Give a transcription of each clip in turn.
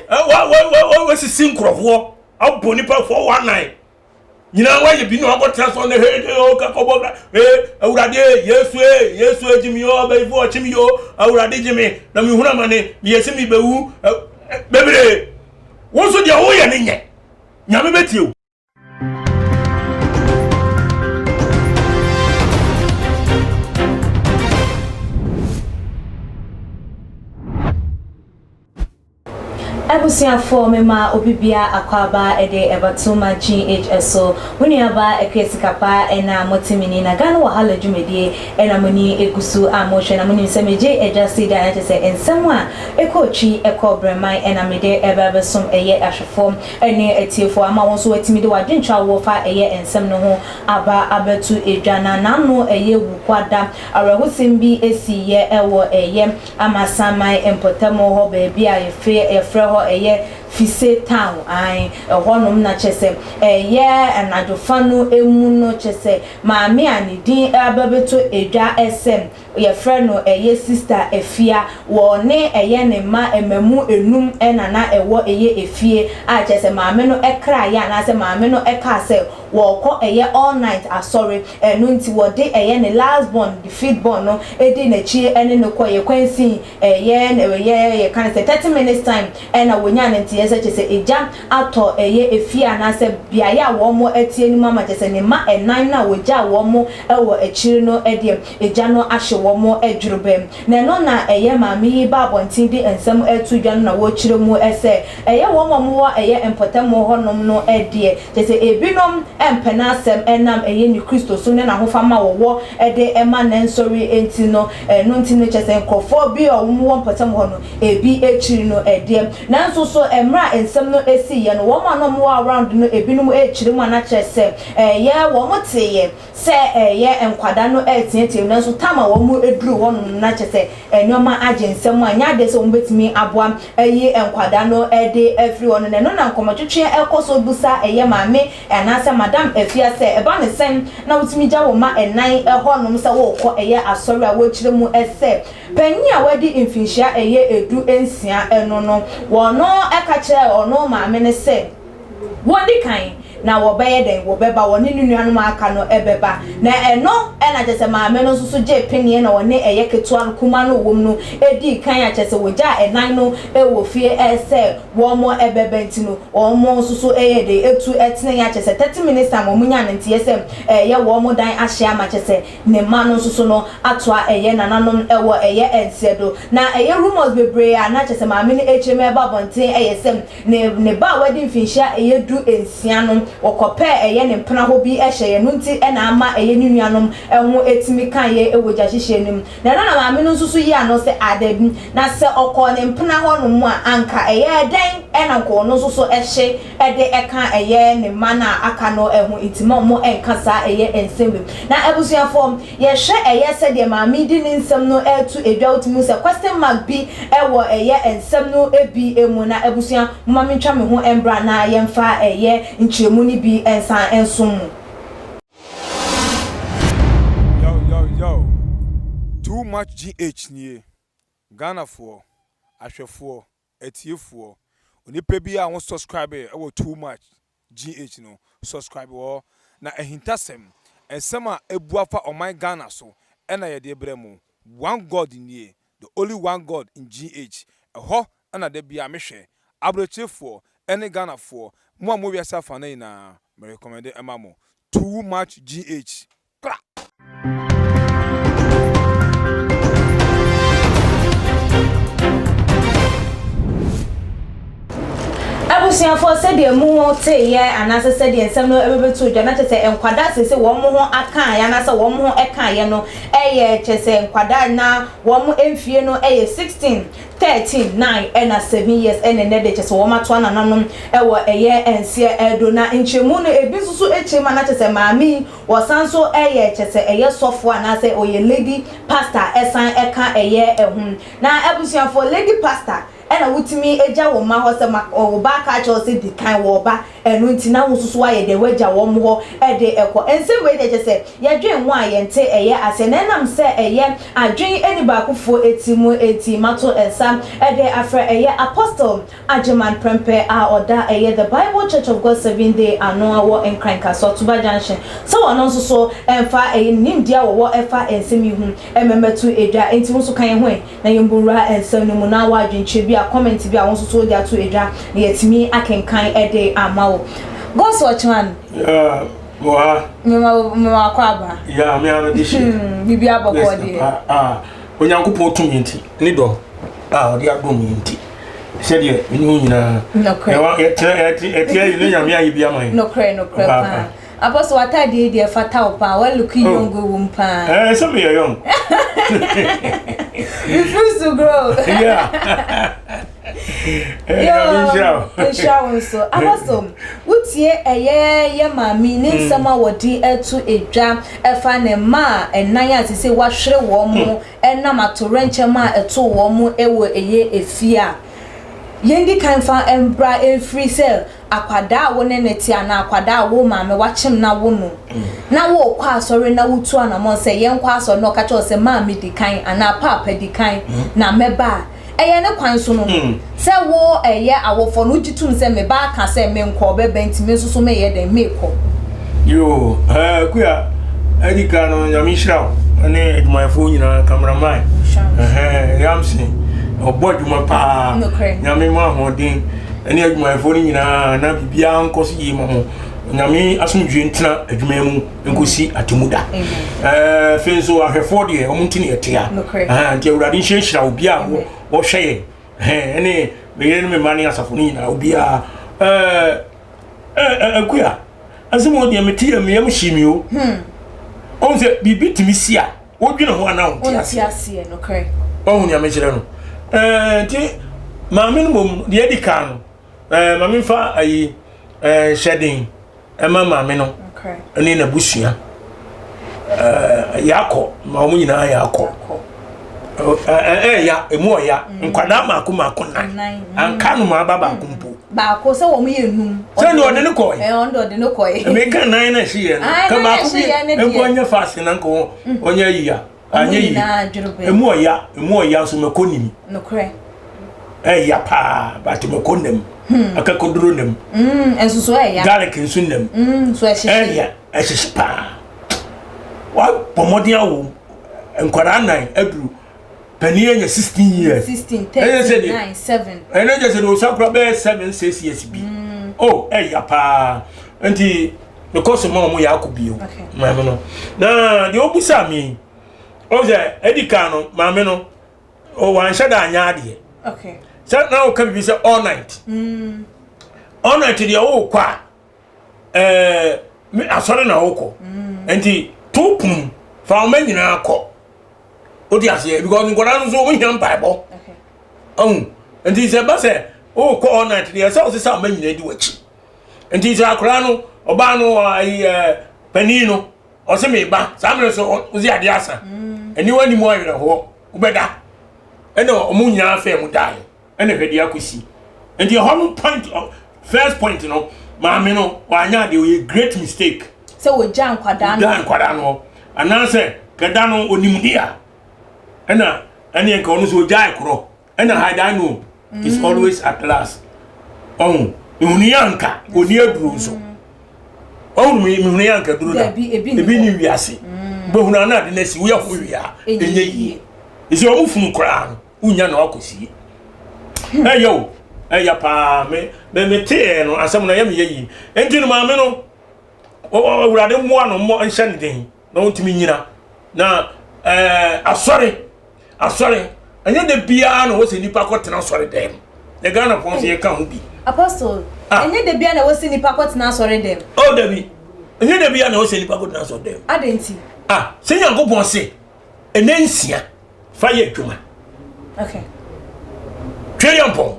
Wa wa wa wasisi nkurɔfoɔ abɔ nipa 419 nyinaa wayɛ bi na wakɔtena so ne he he o kakɔbɔ ka he awurade yesu e yesu e gye mi o abɛyifo ɔkye mi o awurade gye mi na mehunu amane meyɛ sɛ mebɛwu bebree wo nso deɛ woyɛ no nyɛ nyame bɛtie o. Abusuafoɔ mema obi biara akwaaba de ɛbɛto ma GH so. Mo nuabaa Akua Sikapa ɛna mote me ni na Ghana Wahala dwumadie ɛna mo ani gu so a mohwɛ na monim sɛ megye agya sei da na kyerɛ sɛ nsɛm a ɛkɔ twi ɛkɔ brɛman ɛna mede ɛba abɛsom ɛyɛ ahwɛfoɔ ɛne atiefoɔ ama wo nso watumi de w'adwenkyerɛ a wowɔ fa ɛyɛ nsɛm no ho aba abɛto dwa na n'ano ɛyɛ Wukwada awerɛhosɛm bi siiɛ ɛwɔ ɛyɛ Amasaman mpɔtam hɔ baabi a yɛfrɛ hɔ ɛyɛ Fise Town, ae, ɛhɔ nom na kyerɛ sɛ ɛyɛ anadwofa no mu no kyerɛ sɛ maame a ne din aba bɛtɔ dwa sɛ yɛfrɛ no ɛyɛ Sista Afia, wɔ ne ɛyɛ ne mma mmamu enum na na ɛwɔ ɛyɛ efie a kyerɛ sɛ maame no kraeɛ anaasɛ maame no kaa sɛ wɔrekɔ ɛyɛ all night asɔre ɛno nti wɔde ɛyɛ ne last born, the fifth born no dii n'akyi ne no kɔeɛ kwansin ɛyɛ ɛyɛ yɛka no sɛ 30 minutes time ɛna wɔnyaa no nteɛ sɛ kyerɛ sɛ egya atɔ ɛyɛ efie anaasɛ beaeɛ a wɔn teɛ no mu ama kyerɛ sɛ ne mma ɛnan no a wɔgyaa wɔn wɔ akyiri no deɛ egya no ahye wɔn dworobɛm. Na ɛno na ɛyɛ maame yi ba abɔnten de nsɛm reto dwa no na wɔrekyerɛ mu sɛ ɛyɛ wɔn a wɔwɔ ɛyɛ mpɔtam hɔnom no deɛ kyerɛ sɛ ebinom mpɛ n'asɛm ɛnam ɛyɛ ne Kristosom ne n'ahofama a wɔwɔ de ma ne nsɔre nti no, ɛno nti no kyerɛ sɛ nkurɔfoɔ bi a wɔwɔ mpɔtam hɔ no ebi akyiri no deɛ. Nanso so mmerɛ a nsɛm no siiɛ no wɔn a na wɔwɔ around no ebinom rekyerɛ mu a na kyerɛ sɛ ɛyɛ wɔn teeɛ sɛ ɛyɛ nkwadaa no reteatea mu nanso tam a wɔduruu hɔnom no na kyerɛ sɛ nneɛma agye nsam a ɛnyɛ adeɛ sɛ wɔbɛtumi aboa ayi nkwadaa no de afiri hɔ no na ɛno na nkɔmmɔtwetwe rekɔ so bisa ɛyɛ maame anaasɛ madam Afia sɛ ɛba no sɛn na wotumi gya wo mma nnan hɔnom sɛ worekɔ ɛyɛ asɔre a wɔrekyerɛ mu sɛ panyin a wadi mfinhyia ɛyɛ 16 no no wɔn ka kyerɛɛ ɔno maame no sɛ Wɔdi kan, na wɔbɛyɛ dɛn? Wɔbɛba, wɔne ne nuanom a aka no bɛba. Na ɛno na kyerɛ sɛ maame no nso so gyee peneɛ na ɔne ɛyɛ ketewa no, kumaa no a ɔwɔ mu no dii kan a kyerɛ sɛ wɔgyaa ɛnan no wɔ fie sɛ wɔn bɛba nti no, wɔn nso so yɛɛ dɛn? Ɛtu teneeɛ a kyerɛ sɛ 30 minutes time wɔn nyaa no nteɛ sɛ ɛyɛ wɔn dan ahye ama kyerɛ sɛ ne mma no nso so no atoa ɛyɛ nananom wɔ ɛyɛ nseɛ do. Na ɛyɛ rumours bebree a na kyerɛ sɛ maame no akyire ma ɛba abɔnten ɛyɛ sɛ Ne ne ba a wadi mfinhyia ɛyɛ 16 no, wɔkɔpɛɛ ɛyɛ ne mpena hɔ bi hyɛeɛ, ɛno nti na ama ɛyɛ ne nuanom ho atumi kaeɛ wɔ gya hyehyeɛ no mu. Na ɛno na maame no nso so yii ano sɛ, Ah, dabi, na sɛ ɔkɔɔ ne mpena hɔ nom a, anka ɛyɛɛ dɛn na anka ɔno nso so hye de ka ɛyɛ ne mma no a aka no ho, nti mma wɔn nka saa ɛyɛ nsɛm wei. Na abusuafoɔ, Yɛhwɛ ɛyɛ sɛdeɛ maame yi de ne nsɛm no reto dwa wotumi hu sɛ question mark bi wɔ ɛyɛ nsɛm no bi mu na abusua momma mentwa me ho mbra na yɛmfa ɛyɛ nkyerɛmu no bi nsan nsom mo. Yo yo yo Too much GH nie Ghanafoɔ, ahwɛfoɔ, atiefoɔ, onipa biara a wo subscribe wɔ Too much GH no subscribe wɔ hɔ na ahintasɛm, nsɛm a abu afa ɔman Ghana so na yɛde rebrɛ mo. One God nie, the only one God in GH, ɛhɔ na da biara mehwɛ. Abrokyerefoɔ ne Ghanafoɔ, mo a mowɔ wiase afanan nyinaa, me recommend ma mo. Too much GH. Kra! Abusuafoɔ, sɛdeɛ mo teeɛ anaasɛ sɛdeɛ nsɛm no bɛbɛtoo dwa na kyerɛ sɛ nkwadaa seesei wɔn ho akaeɛ anaasɛ wɔn ho kaeɛ no yɛ kyerɛ sɛ nkwadaa na wɔn mfie no yɛ 16, 13, 9 ɛna 7 years ɛna ɛnɛ de kyerɛ sɛ wɔn atoa nananom wɔ ɛyɛ nseɛ ɛdo na nkyerɛmu no ebi nso so kyerɛ mu a na kyerɛ sɛ maame yi Wɔsan nso yɛ kyɛ sɛ ɛyɛ sɔfoɔ anaasɛ ɔyɛ lady pastor ɛsan ɛka ɛyɛ ɛho. Na abusuafoɔ lady pastor Ɛna wotumi gya wo mma hɔ sɛ ma wo ba aka akyerɛ wo sɛ di kan wɔ ba, ɛno nti na wo nso so woayɛ dɛn woagya wɔn hɔ de kɔ. Nsɛm wei deɛ kyerɛ sɛ yɛdwen ho a yɛnte ɛyɛ aseɛ na ɛnam sɛ ɛyɛ adwen ɛni baakofoɔ ti mu nti mato nsa de afrɛ ɛyɛ Apostle Agyeman Prempeh a ɔda ɛyɛ The Bible Church of God Seventh Day ano wɔ Nkran Kasoa Tuba Junction sɛ ɔno nso so mfa ɛyɛ ne nimdeɛ a wɔwɔ ɛfa nsɛm yi ho mmɛmɛto dwa. Enti wo nso ka yɛn ho ɛ. Na yɛmbu nwura nsɛm no mu na wɔ adwenkyerɛ bi a, comment bi a wo nso so wode ato dwa na yɛatumi akenkan de ama wo. Ghost Watchman. Yeah, mewɔ ha. Mema wo mema wakɔ aba. Yeah, me ano de hyɛ. Biribi abɔkɔ deɛ. Ah, Onyankopɔn tumi nti, ne dɔ a ɔde adom yɛn nti. Sɛdeɛ me ne wo nyinaa. Nokorɛ. Yɛtena yɛte yi ne Nyame ayɛ bi ama yɛn. Nokorɛ nokorɛ paa. Apostle w'ataadeɛ yi deɛ ɛfata wo paa, wa look young wɔ mu paa. Ɛɛ sɛ meyɛ young. Refuse to grow. Yeah. Yo, nhyira wo nso. Apostle, wotie ɛyɛ yɛ maame ne nsɛm a wɔde ɛto edwa ɛfa ne mma a ɛnan a sese wahwere wɔn mo ɛnam atowerɛnkyɛm a ɛto wɔn mo ɛwɔ ɛyɛ efie a. Yɛn di kan fa mbra mfiri sɛ akwadaa a wo ne no te anaa akwadaa a wo maame wakyem na wo no na worekɔ asɔre na wotu anamɔn sɛ yɛnkɔ asɔre na ɔka kyerɛ wo sɛ maame di kan anaa paapa di kan na mɛba a, ɛyɛ ne kwan so no no. Sɛ wo ɛyɛ awofoɔ no wogye tom sɛ me ba aka sɛ menkɔ ɔbɛba nti me nso so meyɛ dɛn mekɔ. Yoo ɛɛ Kuya adi kan no Nyame nhyira wo ne adwumayɛfoɔ nyinaa cameraman ɛhɛn Yamson ɔbɔ adwuma paa Nyame ma ahoɔden. ne adwumayɛfoɔ no nyinaa na biribiara nkɔ so yie ma mo. Nyame asomdwie ntena adwuma yi mu nkosi atemu da. Afei nso ahwɛfoɔ deɛ wɔn nti na yɛte ha. Nti Awurade nhyirahyira obi a wɔhwɛ yɛn ɛne me yere ne me mma ne asafo no nyinaa obiara. Akua, asɛm wɔ deɛ mete yɛ meyam hye mi o. Ɔhu sɛ biribi tumi si a wodwene ho anaa wonte aseɛ nokorɛ. Ɔhu nea mekyerɛ no ɛɛ nti maame no mmom deɛ adi kan no ɛɛ maame nfa ayi ɛɛ hyɛden ɛma maame no ɛne n'abusua ɛɛ yakɔ ma wɔn nyinaa yakɔ ɛɛ ya emu ɔya nkwadaa mako mako nan anka no ma aba baako mpo. Baako sɛ wɔn yɛ num. Sɛ deɛ ɔde ne kɔɛ. Ɛɛ ɔno deɛ ɔde ne kɔɛ. Meka nan na ɛhye yɛ no. Ka baako bi nko ɔnyɛ fast na nko ɔnyɛ ayi a. Anyɛ yi. Emu ɔya emu ɔya nso mɛkɔ nim. Nokorɛ. Ɛya paa but mɛkɔ nam. Akakoduro nam. Nso so ɛya. Garlic nso nam. Nso ɛhyehye. Ɛya ɛhyehye paa. Wabɔ mmɔden awo nkwadaa nan aduru. Panin anya 16 years. 16, 13, 9, 7. Ɛna kyɛ sɛ de osa kora bɛyɛ 7, 6 years bi. Oh, ɛya paa. Nti, mekɔ so ma ɔmo yɛ akɔ bio. Maame no. Na deɛ ɔbusa mi, ɔmo sɛ, ɛdi kan no, maame no, wanhyɛ da anyɛ adeɛ. Okay. Sɛ na ɔka biribi sɛ all night. All night deɛ ɔwɔ kɔ a, ɛɛ, asɔre na ɔkɔ. Nti, to pono fa ɔma nyinaa kɔ. O ti aseɛ because nkwadaa no nso wɔn hia mpaebɔ. Ɔhu nti sɛ ba sɛ ɔrekɔ all night deɛ sɛ ɔsesa ɔma nyinaa di w'akyi. Nti sɛ akwadaa no ɔbaa no ayi ɛɛ panin no ɔsɛ mi ba saa mmerɛ so ɔsi adeɛ asa. Aniwa ni mu awerɛhoɔ wobɛda ɛna wɔn nyinaa fɛ mu daeɛ. Ɛna hwɛ deɛ akɔsi. Nti ɛhɔ no point first point no maame no wanyɛ adeɛ ɔyɛ great mistake. Sɛ wɔgya nkwadaa no. Gya nkwadaa no anaasɛ kɛda no onim de a ɛna ɛne nka ɔno nso ɔgyae korɔ ɛna hide I know is always at last. Ɔho mehunu yɛ anka ɔni aduro nso. Ɔho mehunu yɛ anka duro da ebi ni wiase. Bɛhunu ana ade no asi woyɛ ho wie a ɛnyɛ yie. Ɛsɛ ɔmo funu koraa no. wonya na wakɔsie ɛyɛ o ɛyɛ paa me me me teɛ no asɛm no ɛyɛ me yɛ yie nti no maame no awurade mmoa no mmɔ nhyɛ ne den na ɔntumi nyina na ɛɛ asɔre asɔre ɛnyɛ de biara na wɔsɛ nipa kɔtena asɔre dɛm yɛ Ghana fɔ nso yɛka ho bi. Apostle ɛnyɛ de biara na wɔsɛ nipa kɔtena asɔre dɛm. Oh dabi ɛnyɛ de biara na wɔsɛ nipa kɔtena asɔre dɛm. Adɛn nti. Ah sɛ Nyankopɔn se ɛnɛ nsia. Fa yɛ adwuma. Okay. Twereampɔn,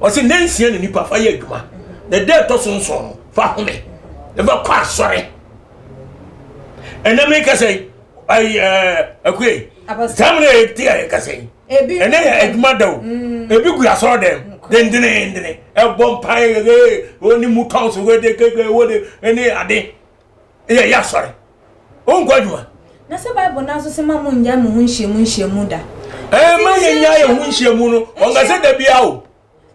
ɔse nna nsia na nipa fa yɛ adwuma. Na da ɛtɔ so nson no, fa home. Na fa kɔ asɔre. Ɛnɛ mi kasa yi, ayi ɛɛ akue. Saa mmerɛ yɛ ti a yɛ kasa yi. Ɛnɛ yɛ adwuma da o. Mm. Ebi gu asɔre dɛm. Dendenendene. Ɛbɔ mpae ee oni mu tɔn so wede keke wode ɛne ade. Yɛ yɛ asɔre. Wonkɔ adwuma. Na sɛ Bible no nso sɛ ma mo nnyae mo ho nhyiamu nhyiamu da. Ɛɛ ma yɛn nnyae yɛn ho nhyiamu no. Ɔnka sɛ da biara o.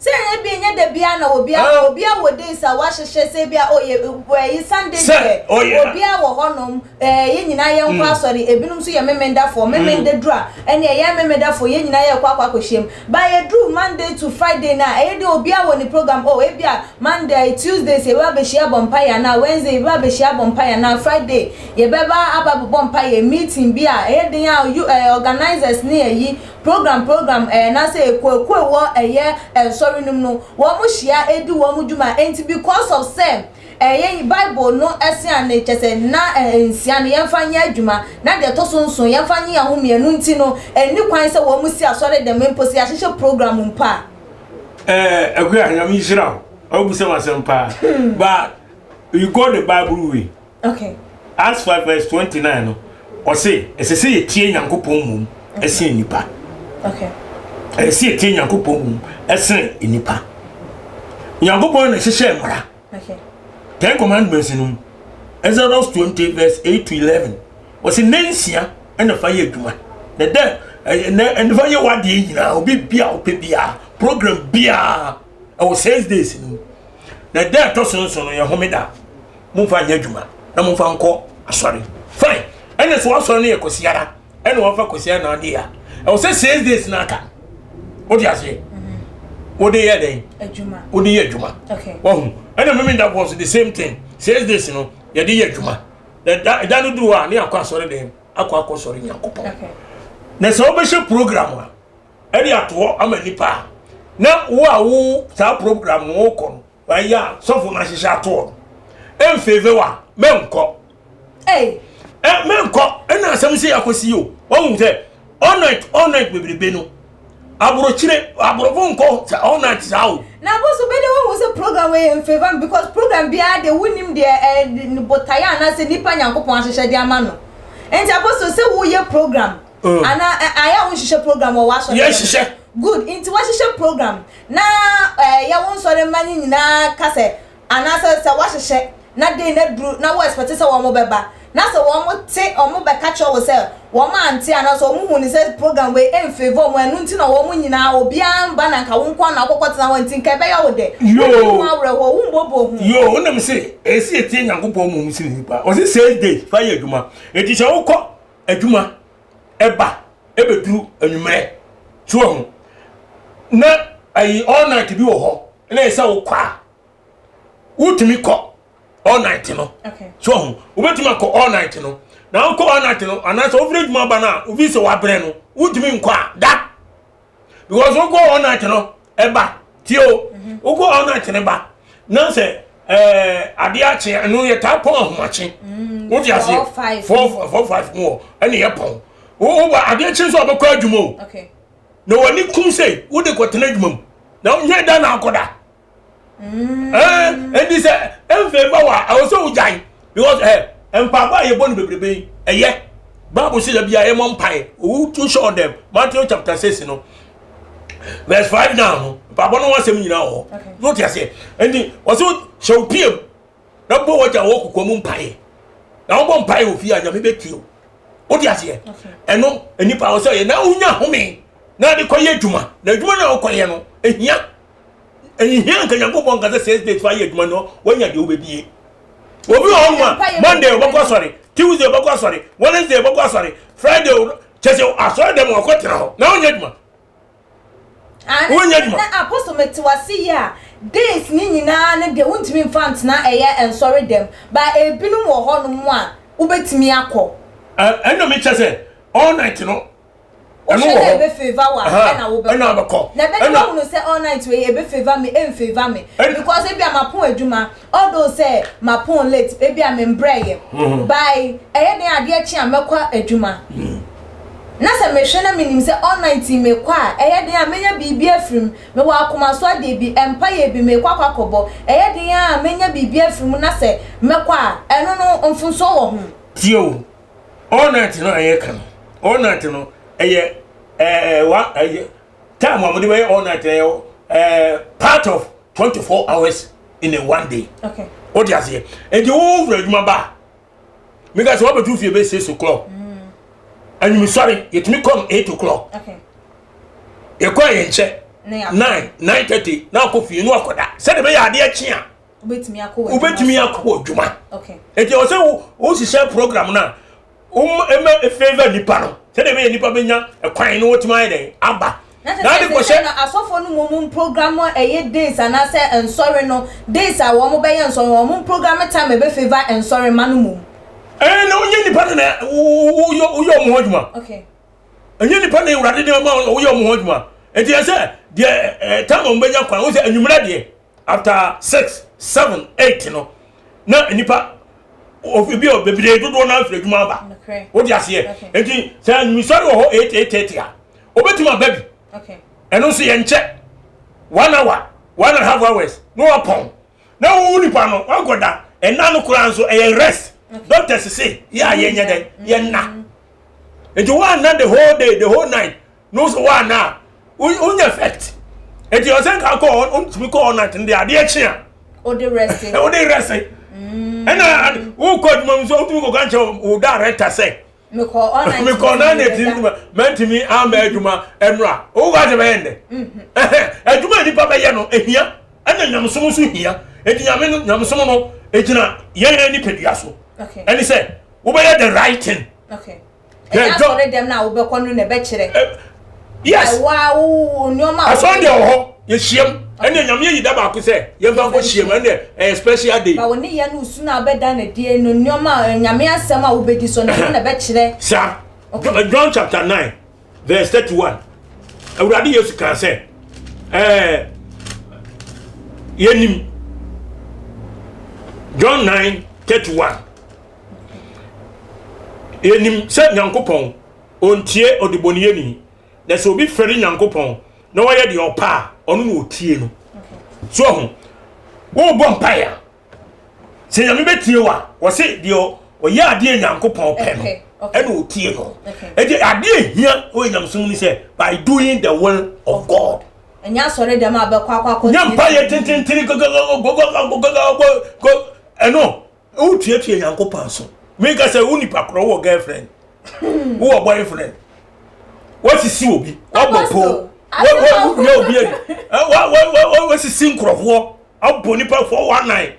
Sɛ ebi nyɛ da biara na obiara obiara wɔ days a wahyehyɛ sɛ ebi a ɔyɛ ɛyi Sunday deɛ obiara wɔ hɔnom ɛɛ yɛn nyinaa yɛn nkɔ asɔre, ebinom nso yɛ memendafoɔ, memenda duru a ɛne ɛyɛ memendafoɔ yɛn nyinaa yɛkɔ akɔ akɔhyia mu, ba yɛduru Monday to Friday no a ɛyɛ deɛ obiara wɔ ne program, oh ebi a Monday Tuesdays yɛbɛba abɛhyia abɔ mpaeɛ anaa Wednesday yɛbɛba abɛhyia abɔ mpaeɛ anaa Friday yɛbɛba aba abɛbɔ mpaeɛ meeting bi a ɛyɛ den a you ɛɛ organisers ne ayi Program program ɛɛ anaasɛ ekuoekuo ɛwɔ ɛyɛ nsɔre no mu no wɔn hyia ɛdi wɔn dwuma enti because of sɛ ɛyɛ bible no ɛse ane kyɛsɛ nna nsia no yɛnfa nyɛ adwuma na deɛ ɛtɔ so nson yɛnfa nye yɛn ho mmienu nti no ɛnni kwan sɛ wɔn si asɔre dɛm mpo sɛ yɛahyehyɛ program mpo a. Ɛɛ Akua Nyame nhyira wo wobisa m'asɛm paa but you go the bible way. Okay. Acts 5 verse 29 no, ɔse ɛsɛ sɛ yɛtie Nyankopɔn mmom ɛsen nnipa. Okay. Ɛsɛ sɛ yɛtie Nyankopɔn mmom ɛsen nnipa. Nyankopɔn na ɛhyehyɛ mmara. Okay. Ten Commandments no mu, Exodus 20 verse 8 to 11, ɔse nnansia ɛna fa yɛ adwuma. Na dɛ ɛnɛ ɛna fa yɛ w'adeɛ nyinaa, obi bia ɔpɛ biara, program biara ɛwɔ 6 days no mu. Na dɛ ɛtɔ so nson no yɛ homeda. Momfa nyɛ adwuma na momfa nkɔ asɔre. Fine. Ɛna so asɔre no yɛ kwasiara. Ɛna wɔfa kwasiara na ade a. Ɛwɔ sɛ 6 days na aka. Wote aseɛ? Wode yɛ dɛn? Adwuma. Wode yɛ adwuma. Okay. Wahu. Ɛna mimi da so the same thing. 6 days no yɛde yɛ adwuma. Na da da no duru a ne akɔ asɔre dɛm akɔ akɔ sɔre Nyankopɔn. Okay. Na sɛ wobɛhyɛ program a ɛde ato hɔ ama nipa a na wo a wo saa program no wokɔ no Wayɛ a sɔfo no ahyehyɛ ato hɔ no ɛmfeeve wa mɛnkɔ. Hey. Ɛ mɛnkɔ ɛna asɛm sɛ akɔsi o wɔn sɛ all night all night bebrebe no aburokyire aborɔfo nkɔ sɛ all night saa o. Na boso bɛde wɔn ho sɛ program wei mfeeva because program biara de wonim deɛ ɛ botaeɛ anaasɛ nipa Nyankopɔn ahyehyɛ de ama no nti aboso sɛ woyɛ program ana ayɛ a wonhyehyɛ program wɔ w'asɔre yɛhyehyɛ good nti wahyehyɛ program Na yɛ wo nsɔre mma no nyinaa ka sɛ, anaasɛ sɛ woahyehyɛ na day no aduru na wo expect sɛ wɔn bɛba, na sɛ wɔn te, wɔn bɛka kyerɛ wo sɛ wɔn ante anaasɛ wɔn hu no sɛ program wei ɛnfavour wɔn, ɛno nti na wɔn nyinaa obiara mba na nka wo nko ara na wokɔkɔ tena hɔ nti nka ɛbɛyɛ wo dɛ. Wonni ho awerɛhoɔ, wombɔbɔ hu. Yoo, wonim se ɛsɛ yɛtie Nyankopɔn mmom sene nnipa. Ɔse six days fa yɛ adwuma. Enti sɛ wokɔ adwuma ɛba ɛbɛduru anwummerɛ so wahu na ayi all night bi wɔ hɔ na ɛsɛ wokɔ a wotumi kɔ all night no so wahu wobɛtumi akɔ all night no na wokɔ all night no anaasɛ wofiri adwuma ba no a wofi sɛ wabrɛ no wotumi nkɔ a da because wokɔ all night no ɛba tie o mhm. wokɔ all night no ba na sɛ ɛɛ adeɛ akye ɛno yɛ taa pɔn ahomakye mm, wote aseɛ 4 4 5 mu hɔ ɛne yɛ pɔn wo adeɛ kye nso a wobɛkɔ adwuma o na w'ani kum sɛ wode kɔtena adwuma mu na nyɛ da na akɔda mm. ɛɛ ɛnti sɛ ɛnfɛ ba wa ɛwɔ sɛ wogyae because ɛ mpaabɔ a yɛbɔ no bebrebe yi ɛyɛ bible sɛ yɛ bia yɛmmɔ mpae owu to show them Matthew chapter 6 no verse 5 down no mpaabɔ no ho asɛm nyinaa wɔ hɔ na wote aseɛ ɛnti wɔsɛ hyɛ wo pie mu na bɔ wagya wɔ kokoa mu mpaeɛ na wobɔ mpaeɛ wɔ fie a nyame bɛtie wo wote aseɛ ɛno nnipa wɔ sɛ yɛ na wonya home na de kɔyɛ adwuma na adwuma no a wokɔyɛ no ɛhia ɛhia nka nyankopɔn nka sɛ 6 days fa yɛ adwuma no woanya deɛ wobɛdie obi wɔ hɔ nom a monday ɔbɛkɔ asɔre tuesday ɔbɛkɔ asɔre wednesday ɔbɛkɔ asɔre friday kyɛ sɛ asɔre dɛm ɔkɔ tena hɔ na wonyɛ adwuma wonyɛ adwuma na apostle mete wase yi a days ne nyinaa ne deɛ wontumi mfa ntena ɛyɛ nsɔre dɛm ba ebinom wɔ hɔ nom a wobɛtumi akɔ ɛna mekyɛ sɛ all night no ɛno wɔ hɔ. Wohwɛ dɛ ebe favour wo a ɛna wobɛkɔ. Ɛna wobɛkɔ. Na ɛbɛyɛ dɛ woahunu sɛ all night wei ebe favour me ɛnfavour me. Because ebia mapɔn adwuma although sɛ mapɔn late ebia membrɛeɛ by ɛyɛ den adeɛ kye a mɛkɔ adwuma. Na sɛ mehwɛ na menim sɛ all night yi mekɔ a ɛyɛ den a mɛnya biribi afiri mu. Mewɔ akoma so adeɛ bi, mpaeɛ bi mekɔ akɔ akɔbɔ ɛyɛ den a mɛnya biribi afiri mu na sɛ mɛkɔ a ɛno no mfomsoɔ wɔ ho. Tie o, All night no a yɛka no, all night no ɛyɛ. ɛɛ wa ɛyɛ time a wɔde bɛyɛ all night ɛyɛ part of 24 hours in a one day. Okay. O ti aseɛ, nti wo fura adwuma ba mika sɛ wabɛtu fie bɛ 6 o'clock, anwumisɔre yɛtumi kɔm 8 o'clock. Yɛkɔ yɛn nkyɛ 9, 9:30 na akɔ fie no akɔda sɛde bɛyɛ adeɛ kye a wobɛtumi akɔ wɔ wobɛtumi akɔ wɔ adwuma. Nti ɔsɛ wo wohyehyɛ program no a ɛma favour nipa no sɛdeɛ bɛyɛ nipa bɛnya ɛkwan no wɔtumi ayɛ dɛn aba. Na na ade kyerɛ sɛ kɔhyɛ no asɔfoɔ no mmom program ɛyɛ days anaasɛ nsɔre no, days a wɔn bɛyɛ nsɔre, wɔn program time ɛbɛ favour nsɔre ma no mmom. Ɛɛ, na wonyɛ nipa no na woyɛ ɔmo ho adwuma. Ɛnyɛ nipa na Awurade de ma woyɛ ɔmo ho adwuma, nti ɛsɛ deɛ time a ɔmo bɛnya kwan wo sɛ anwummerɛ deɛ after 6, 7, 8 no na nipa ofi bi a bebree dodoɔ no afiri adwuma aba. Wode aseɛ? Nti sɛ anwumisɔre wɔ hɔ 8, 8:30 a, obɛtumi aba bi. Ɛno nso yɛ nkyɛ 1 hour, 1.5 hours na wapɔn na wo nipa no wakɔda. Ɛna no koraa nso ɛyɛ rest. Doctors se yɛ a yɛnyɛ dɛn, yɛnna. Nti woanna the whole day, the whole night no so woanna a wonya effect. Nti ɔsɛ nka kɔ, ɔntumi kɔ all night no deɛ, adeɛ kye a o de rest. Wode rest. Ɛna wokɔ adwuma mu nso, wotumi kɔka nkyɛ wo director sɛ mekɔ all night. Mekɔ na ne ti mɛntumi ama adwuma ɛnora wowɔ ase bɛyɛ nnɛ adwuma a nipa bɛyɛ no ehia, ɛna nyamesom nso hia. Eti nyame no, nyamesom no egyina yɛn yɛn nipadua so. Ɛne sɛ wobɛyɛ the right thing. Ɛnyɛ asɔre dɛm na wobɛkɔ no na ɛbɛkyerɛ. Yes. Ɛwa wo nneɛma a asɔre deɛ wɔ hɔ, yɛhyiam ɛne Nyame ayi da baako sɛ yɛmfa nkɔ hyiam, ɛne ɛyɛ special day. Ba wo ne yɛ no su na wobɛda no die no, nneɛma a Nyame asɛm a wobɛdi so no, ɛno na ɛbɛkyerɛ. Saa. John chapter 9 verse 31, Awurade Yesu kan sɛ yɛnim John 9 31, yɛnim sɛ Nyankopɔn ɔntie ɔdebɔneyɛni, na sɛ obi fɛre Nyankopɔn na ɔyɛ deɛ ɔpa a, ɔno na ɔtie no. So ɔho wobɔ mpaeɛ a, sɛ Nyame bɛtie wo a, wɔse deɛ ɔyɛ adeɛ Nyankopɔn pɛ no ɛna ɔtie no. Ɛnti adeɛ hia wɔ nyamesom ni sɛ by doing the will of God. Ɛnyɛ asɔre dɛm a bɛkɔ akɔ nyɛ mpaeɛ tententene gogogogogogogogo, ɛno wotuatua Nyankopɔn so. Meka sɛ wo nipa korɔ wowɔ girlfriend, wowɔ boyfriend, wasisi obi, wabɔ po, woyɛ obi adi, wasisi nkurɔfoɔ, abɔ nipa 419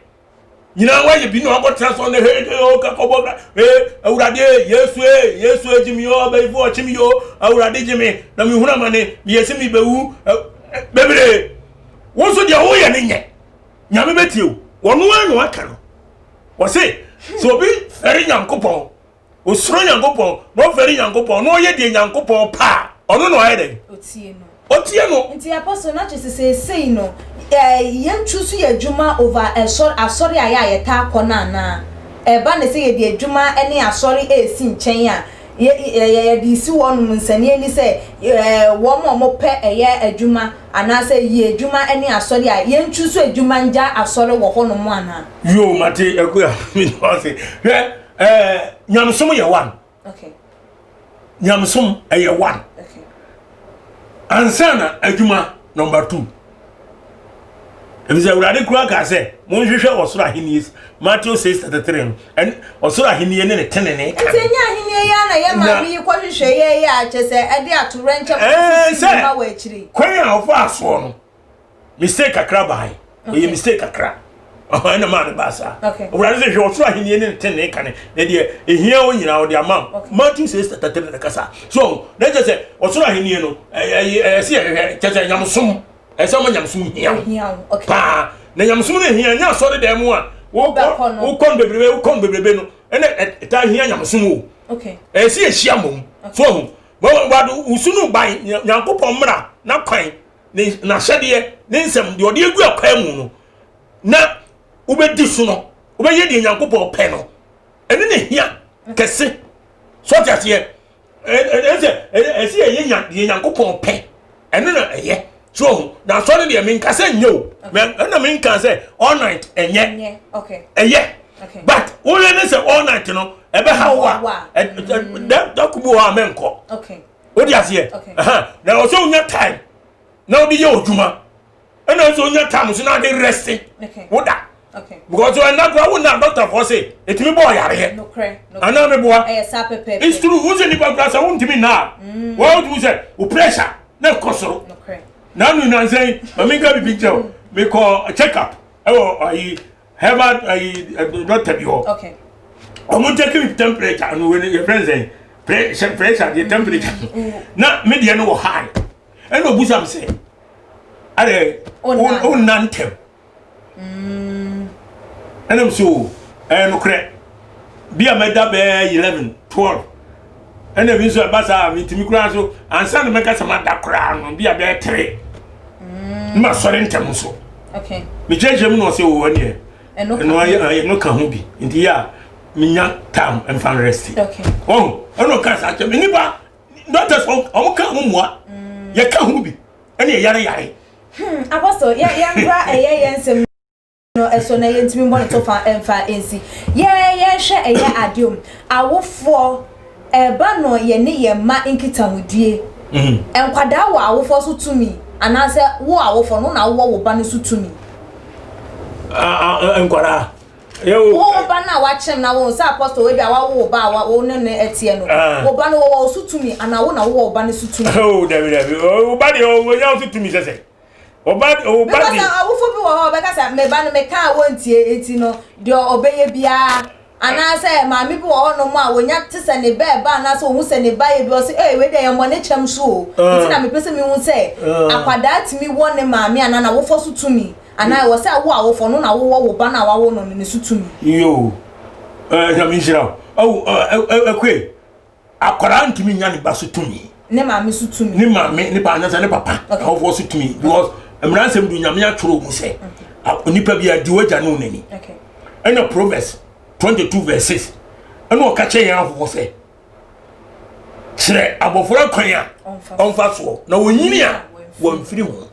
nyinaa wayɛ bi na wakɔtena so ne he o kakɔbɔ ee Awurade Yesu e, Yesu e, gye mi o, ɔbɛyifo ɔkye mi o, Awurade gye mi na mehunu amane, meyɛ sɛ mebɛwu bebree. Wo nso deɛ woyɛ ne nyɛ Nyame bɛtie o. Wɔno ara na waka no, wɔse sɛ obi fɛre Nyankopɔn, osuro Nyankopɔn na ɔfɛre Nyankopɔn na ɔyɛ deɛ Nyankopɔn pa a, ɔno na ɔyɛ dɛn? Otie no. Ɔtie no. Nti Apostle, na kyerɛ sɛ seesei no yɛntu so yɛ adwuma over ɛsɔre asɔre a yɛ a yɛtaa kɔ no anaa? Ɛba ne sɛ yɛde adwuma ne asɔre ɛresi nkyɛn a, yɛ yɛ yɛde si hɔnom nsania ni sɛ wɔn a wɔpɛ ɛyɛ adwuma anaasɛ yɛ adwuma ne asɔre a, yɛntu so adwuma ngya asɔre wɔ hɔnom anaa? Yo, mate. Akua mi na ɔse hwɛ, nyamesom yɛ one. Nyamesom ɛyɛ one ansa na adwuma number two, efisɛ Awurade kura kaa sɛ monhwehwɛ ɔsoro ahenni, Matthew 6:33 no, ɛn ɔsoro ahenni ne ne tenene. Nti ɛnyɛ ahenni yi a na yɛ maame yi kɔhwehwɛ yɛ yɛ a kyɛ sɛ ɛde atorɛnkyɛm sisi sɛ ma wɔ akyiri. Kwan a ɔfa asoɔ no, mistake kakra baae, ɔyɛ mistake kakra ɛna maa ne baa saa. Awurade sɛ hwɛ ɔsoro ahenni ne ne tenene kane, na deɛ ehia wo nyinaa ɔde ama wo. Matthew 6:33 na kasa so na kyerɛ sɛ ɔsoro ahenni no ɛyɛ ɛsɛ yɛhwehwɛ, kyerɛ sɛ nyamesom, ɛsɛ ɔma nyamesom hia wo paa, na nyamesom no hia nyɛ asɔre dan mu a wokɔ wokɔ no bebrebe, wokɔ no bebrebe no ɛna ɛtaa hia nyamesom o. Ɛsɛ yɛhyia mmom so ɔho wado wusu no ban Nyankopɔn mmara na kwan ne n'ahyɛdeɛ ne nsɛm deɛ ɔde agu akwan mu no na wobɛdi so no, wobɛyɛ deɛ Nyankopɔn pɛ no, ɛne ne hia kɛse so ɔte aseɛ. Ɛsɛ ɛsɛ yɛyɛ nya deɛ Nyankopɔn pɛ, ɛno na ɛyɛ so ɔho. Na asɔre deɛ, menka sɛ nyɛ o, ɛna menka sɛ all night ɛnyɛ, ɛyɛ, but woyɛ ne sɛ all night no ɛbɛha wo a, da ko bi wɔ hɔ a mɛnkɔ. Wode aseɛ? Na ɛwɔ sɛ wonya time na wode yɛ odwuma ɛna nso wonya time so na ade rest woda because ɛna koraa wo na doctor foɔ se ɛtumi bɔ ɔyareɛ anaa meboa. It's true. Wo sɛ nipa koraa sɛ wontumi nna a mm. wɔwotumi sɛ wo pressure na ɛkɔ soro na anu nansɛn ma menka bibi nkyerɛ wo. Mekɔ check up ɛwɔ ayi herbal ayi doctor bi hɔ. Ɔmo check me temperature no, wei yɛ fɛn sɛn, pressure, pressure deɛ, temperature mm. Na me deɛ no wɔ high. Ɛna obusa me sɛ adɛ ɔnna ntɛm. Ɛnam so ɛyɛ nokorɛ bi a mɛda bɛɛ 11, 12, ɛna bi nso ɛba saa mentumi koraa so ansa na mɛka sɛ mada koraa no bi a bɛyɛ 3 na masɔre ntɛm nso. Mekyerɛkyerɛ mu na ɔsɛ wɔ ɛneɛ ɛno ayɛ ɛno ka ho bi nti yɛ a menya time mfa rest. Ɔho ɛna ɔka saa kyɛ me nipa doctors ɔmo ka ho mmoa yɛka ho bi ɛne yɛyare yare. Apostle, yɛ yɛnkora ɛyɛ yɛn nsɛm no ɛso na yɛntumi mbɔ ne to fa ɛmfa nsi yɛ yɛhwɛ ɛyɛ adeɛ mu awofoɔ ɛba no yɛne yɛn mma nkitahodie. Nkwadaa wɔ awofoɔ so tumi anaasɛ wo awofoɔ no na wowɔ wo ba no so tumi? Nkwadaa wo ba no a wakyɛm na wo sɛ apostle ebi a wawo wo ba a wo ne ne ɛteɛ no, wo ba no wɔwɔ wo so tumi anaa wo na wowɔ wo ba no so tumi? Oh, dabi dabi, wo ba deɛ wɔnya wo so tumi sɛ ɔba wo ba because de awofo bi wɔ hɔ a ɔbɛka sɛ me ba no meka a wɔntie eti no deɛ ɔbɛyɛ biara, anaasɛ maame bi wɔ hɔnom a wonya te sɛ ne ba ɛba anaasɛ ohun sɛ ne ba yɛ bi, ɔsɛ ee wei deɛ yɛmmɔ ne kyɛm so o. Nti na mepɛ sɛ mehu sɛ akwadaa tumi wɔ ne maame anaa n'awofo so tumi anaa ɛwɔ sɛ wo awofo no na wowɔ wo ba no a wawo no no ne so tumi. Yo, Nyame nhyira wo. Awo ɛkwe akwadaa ntumi nya ne ba so tumi. Ne maame so tumi. Ne maame, ne ba anasa ne papa awofoɔ so tumi, because mmaransɛm du Nyame atwerɛ mu sɛ nipa bi adi wagya ne wo n'ani. Ɛna Proverbs 22 verse 6 ɛna ɔka kyerɛ yɛn awofoɔ sɛ kyerɛ abɔfra kwan a ɔmfa soɔ na wɔnyini a wɔmfiri ho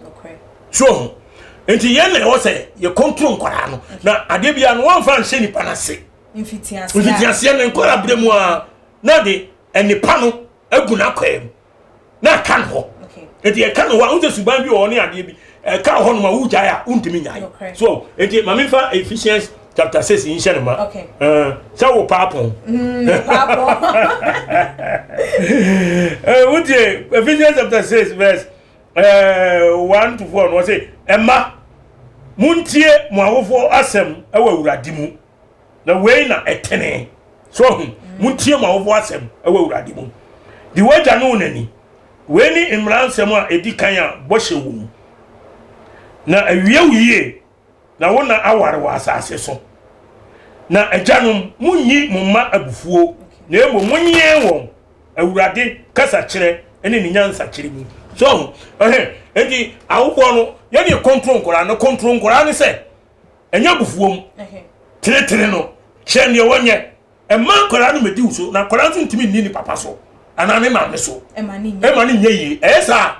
so ho. Nti yɛn na ɛwɔ sɛ yɛ control nkwadaa no na adeɛ biara no wɔmfa nhyɛ nipa no ase mfitiaseɛ no nkwadaa berɛ mu a na de nipa no agu n'akwaa mu na aka no hɔ. Nti ɛka no hɔ a wosɛ suban bi wɔ hɔ ne adeɛ bi ɛka hɔ nom a wogyae a wontumi nyae so. Nti ma memfa Ephesians chapter 6 nhyɛ no ma sɛ wo paapɔn wotie Ephesians chapter 6 verse 1 to 4 no, wɔse ɛma montie mo awofoɔ asɛm ɛwɔ Awurade mu na wei na ɛtene so. Ahu montie mo awofoɔ asɛm ɛwɔ Awurade mu. De wagya ne wo n'ani, wei ne mmara nsɛm a ɛdi kan a bɔhyɛ wɔ mu, na awie wo yie na wo na aware wɔ asase so. Na agyanom, munnyi mo mma abufuo, na mmom monyɛn wɔn Awurade kasakyerɛ ne ne nyansakyerɛ mu. So ɛhɛn nti awofoɔ no yɛne control nkwadaa no, control nkwadaa no sɛ ɛnyɛ abufuo mu, tenetene no kyerɛ deɛ wɔnyɛ. Ɛma nkwadaa no mɛdi wo so na nkwadaa nso ntumi nni ne papa so anaa ne maame so ɛma ne nyɛ yie. Ɛyɛ saa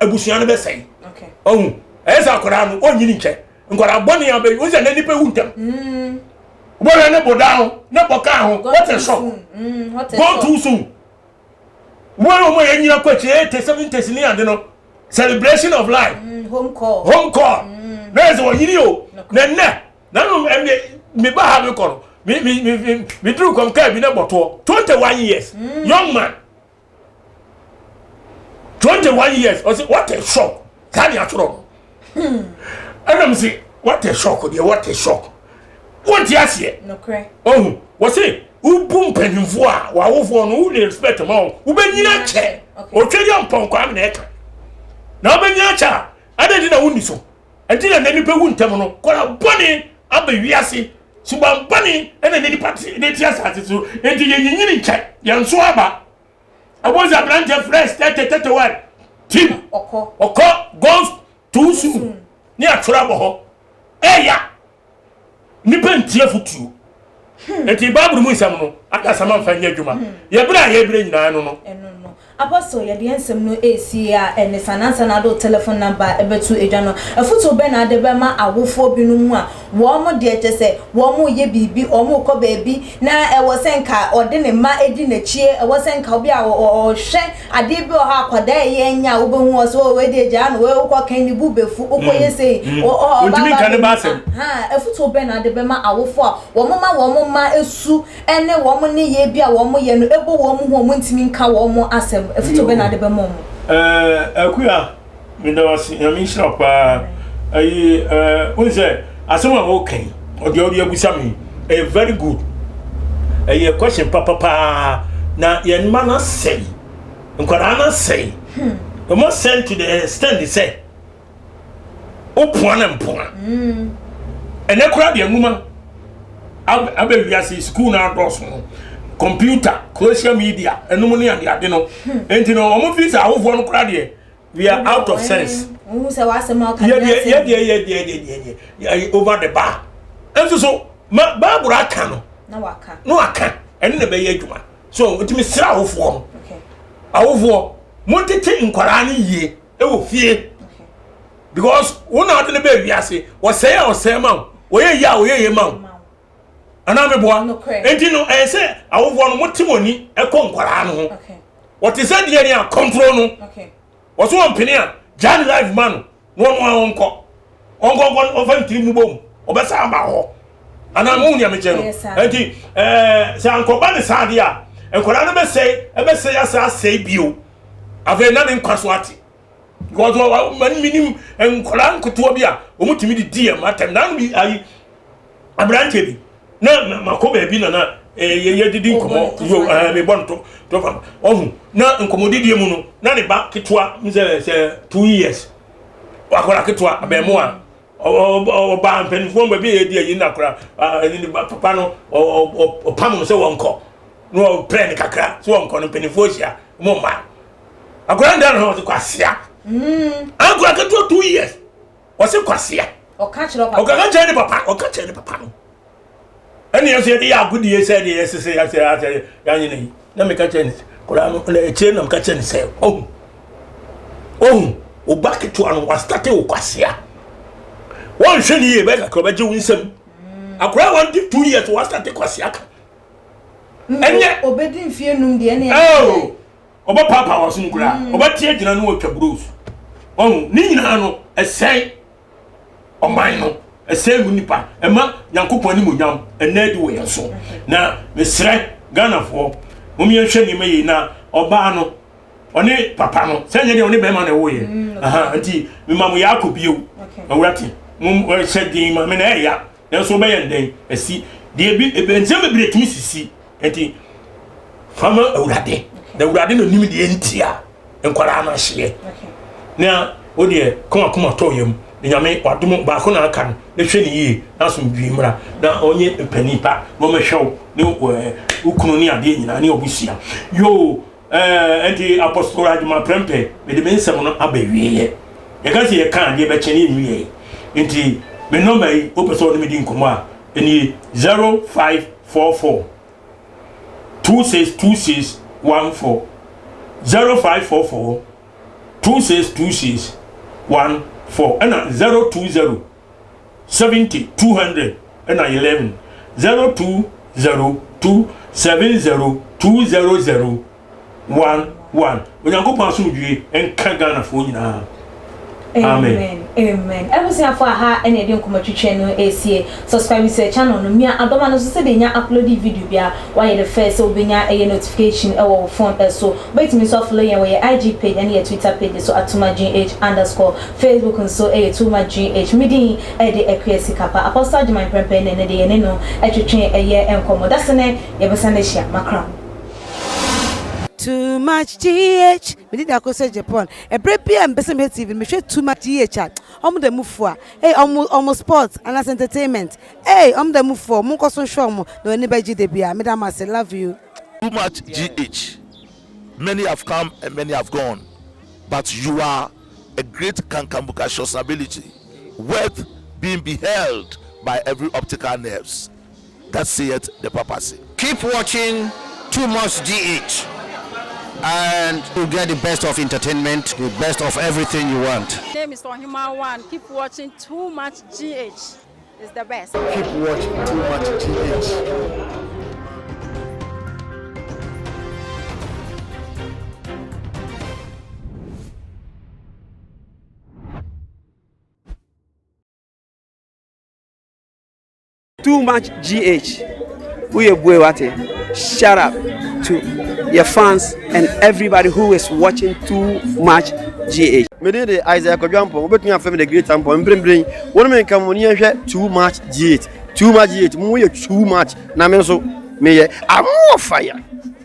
abusua no bɛsɛe. Ɔhu ɛyɛ sɛ akwadaa no ɔnyini nkyɛ nkwadaa bɔne a bɛyi wosɛ na nipa wu ntɛm. Wobɛhwɛ ne boda ho ne bɔkaa ho. What a shock. Gone too soon. Wɔn a wɔn a yɛnyina kɔ akyire 80, 70 ne ade no, celebration of life. Home call. Home call. Na yɛ sɛ wɔnyini o na nnɛ nanom ɛnɛ me ba ha me kɔ no me me me me duru kɔm kaa bi na bɔtoɔ 21 years. Young man, 21 years. Ɔsɛ what a shock. Saa ne atwerɛ no ɛnam sɛ what a shock deɛ, what a shock. Wonte aseɛ. Ɔhu wɔse wobu mpanyimfoɔ a wɔawofoɔ no wode respect ma wɔn, wobɛnyina kyɛ ɔtwa deɛ mpɔnkɔ am na ɛka na wobɛnyina kyɛ a adɛn nti na wonni so? Ɛnti na nnipa wu ntɛm no. Kɔla bɔne aba wiase, suban bɔne ɛna nnipa de te asase so nti yɛnyinyini nkyɛ yɛn so aba. Ɛbɔ sɛ aberanteɛ fresh 30, 31 tim ɔkɔ gone too soon ne atwerɛ abɔ hɔ. Ɛya nipa ntie fotuo nti Bible mu nsɛm no adasama mfa nyɛ adwuma. Yɛberɛ a yɛberɛ nyinaa no. Ɛno no. Apostle, yɛde yɛn nsɛm no resie a, ɛne saa na ansa na wode wo telephone number bɛto dwa no, afotuo bɛn na wode bɛma awofoɔ binom a wɔn deɛ kyerɛ sɛ wɔreyɛ biribi, wɔrekɔ baabi na ɛwɔ sɛ nka ɔde ne mma di n'akyi, ɛwɔ sɛ nka obi a ɔhwɛ adeɛ bi wɔ hɔ a akwadaa ɛyɛ nya a wobɛhu wɔ sɛ oh wei deɛ gyaa no, wei wokɔ kan ne bo bɛfu, wokɔyɛ sei, ɔba ba bɛmu. Afotuo bɛn na wode bɛma awofoɔ a wɔma wɔn mma su ne wɔn nneyɛɛ bi a wɔyɛ no bɔ wɔn hu a wɔntumi nka wɔn asɛm. Afotuo bɛn na wode bɛma wɔn? Ɛɛ Akua, meda wo ase, Nyame nhyira wo paa. Ayi ɛɛ wohu sɛ asɛm a woka yi, ɔde ɔde abusa me ɛyɛ very good. Ɛyɛ question papa paa. Na yɛn mma no asɛe, nkwadaa no asɛe. Wɔn asɛe to the extent sɛ wopoa no mpoa ɛnɛ koraa deɛ nwoma abɛ wiase sukuu no adɔɔso no computer social media ɛnom ne ade ade no nti no wɔn fi sɛ awofoɔ no koraa deɛ we are out of sense yɛdeɛ yɛdeɛ yɛdeɛ yɛdeɛ yɛdeɛ over the bar nso so ma baabura aka no na waka ɛno na ɛbɛyɛ adwuma so ntumi sra awofoɔ no awofoɔ mo ntete nkwaraa no yie ɛwɔ fie because wo na ɔde no bɛɛ wiase wɔsɛe a ɔsɛe ma wo wɔyɛ yie a wɔyɛ yie ma wo anaa meboa nti no ɛyɛ sɛ awofoɔ no mote mo ani ɛkɔ nkwaraa no ho wɔte sɛ deɛ ne a control no wɔso wɔn mpene a gyaa ne life ma no na wɔn a wɔnkɔ wɔnkɔ nkɔ wɔmfa ne tiri mu bom ɔbɛsa aba hɔ anaa mo nea mekyɛ no nti ɛɛ sɛ ankɔba ne saa adeɛ a nkwaraa no bɛsɛe ɛbɛsɛe asɛ asɛe bio afei na ne nkwa so ate because wɔn menim nkwadaa nketewa bi a wɔn tumi de di yɛn atɛm na bi ayi aberanteɛ bi na makɔ baabi na na yɛ yɛ didi nkɔmɔ yo ɛɛ mebɔ no to to fam ɔhu na nkɔmɔ didie mu no na ne ba ketewa n sɛ sɛ 2 years akwadaa ketewa abɛɛmoa ɔbaa mpanimfoɔ baabi a yɛdi ayi na akwadaa ɛne ne ba papa no ɔpam no sɛ wɔnkɔ na ɔprɛ no kakra sɛ wɔnkɔ no mpanimfoɔ ahyia mo mma akwadaa no da ne ho ɔsɛ kwasea akwadaa ketewa 2 years ɔsɛ kwasea ɔka kyerɛ ɔka kyerɛ ne papa, ɔka kyerɛ ne papa no. Ɛne yɛn nso yɛde yɛ agodie sɛ deɛ yɛsese yɛasɛ asɛ yɛanyɛ ne yi na meka kyerɛ ne akwadaa no na akyire na meka kyerɛ ne sɛ ɔhu ɔhu ɔba ketewa no wastate wo kwasea wɔnhwɛ ne yie bɛyɛ kakra ɔbɛgye wo nsam. Akwadaa wɔn di 2 years wastate kwasea ka ɛnyɛ obedi mfie 5 deɛ ne ɛɛ ɔbɛpaapa wɔ som koraa, ɔbɛte agyina no wɔtwa bros ɔhu ne nyinaa no ɛsɛn ɔman no, ɛsɛn mu nipa, ɛma Nyankopɔn animonyam ɛnɛ adi wɔ yɛn so. Na mesrɛ Ghanafoɔ, mom yɛnhwɛ nneɛma yie na ɔbaa no ɔne papa no sɛ nyɛ deɛ ɔne bɛrima na ɛwɔ yɛ aha nti mema mo yɛ akɔ bio awurate mom hyɛ den ma me na ɛyɛ nanso wobɛyɛ ndɛn asi deɛ bi nsɛm bebree tumi sisi nti fama Awurade na Awurade na onim deɛ nti a nkwadaa no ahyeɛ na wo deɛ kɔn akoma tɔ yam na Nyame wadom baako na aka no na hwɛ ne yie na asomdwee mmra na ɔnyɛ mpanin pa na ɔmɛhwɛ wo ne wo kunu ne adeɛ nyinaa ne ɔbusua yoo. Ɛɛ nti Apostle Adwuma Prɛmpɛ, mede me nsɛm no aba wieɛ. Yɛka sɛ yɛka adeɛ bɛkyɛ ne ɛnwieɛ nti me nɔmba yi wopɛ sɛ ɔne me di nkɔmmɔ a ɛnie 0544 2626 14, 0544 2626 14 ɛna 020 70 200 ɛna 11, 0202 70 200 11. Onyankopɔn asomdwie nka Ghanafoɔ nyinaa. Amen, amen. Abusuafo, aha ɛna ɛde nkɔmɔtwitwe no esie. Subscribe to channel no, mia adɔma no so sɛdeɛ nya upload video bia wayɛ the first sɛ wobɛnya ɛyɛ notification ɛwɔ wo phone ɛso. Wobɛtumi nso afollow yɛn wɔ yɛ IG page ɛne yɛ Twitter page so, atuma gh_. Facebook nso ɛyɛ Tuma GH. Medin ɛde Akua Sikapa. Apostle Agyeman Prɛmpɛ ne ne de yɛne no ɛtwetwe ɛyɛ nkɔmmɔ dasene yɛbɛsa no ahyia makra. Too Much GH, mede da kɔ sɛ Japan ɛberɛ bi a mepɛ sɛ mehwɛ TV no, mehwɛ Too Much GH a ɔmo da mu fo a ei ɔmo sport anaasɛ entertainment ei ɔmo da mu fo. Ɔmo nkɔ so nhwɛ ɔmo na w'ani bɛgye da bi a meda mo ase. Love you. Too Much GH. Many have come and many have gone, but you are a great kankambukacious ability, worth being beheld by every optical nerves. That saith the papacy. Keep watching Too Much GH. And you get the best of entertainment, the best of everything you want. Name is Ohima One. Keep watching Too Much GH. It's the best. Keep watching Too Much GH. Too much GH woyɛ bue wate shut up to your fans and everybody who is watching too much GH. Me din de Isaiah Kwadwo Ampong, wobɛtumi afrɛ me The Great Ampong. Mprempren, wo ne me nka mo ni yɛnhwɛ Too Much GH. Too Much GH, mo yɛ too much na me nso meyɛ I'm more fire.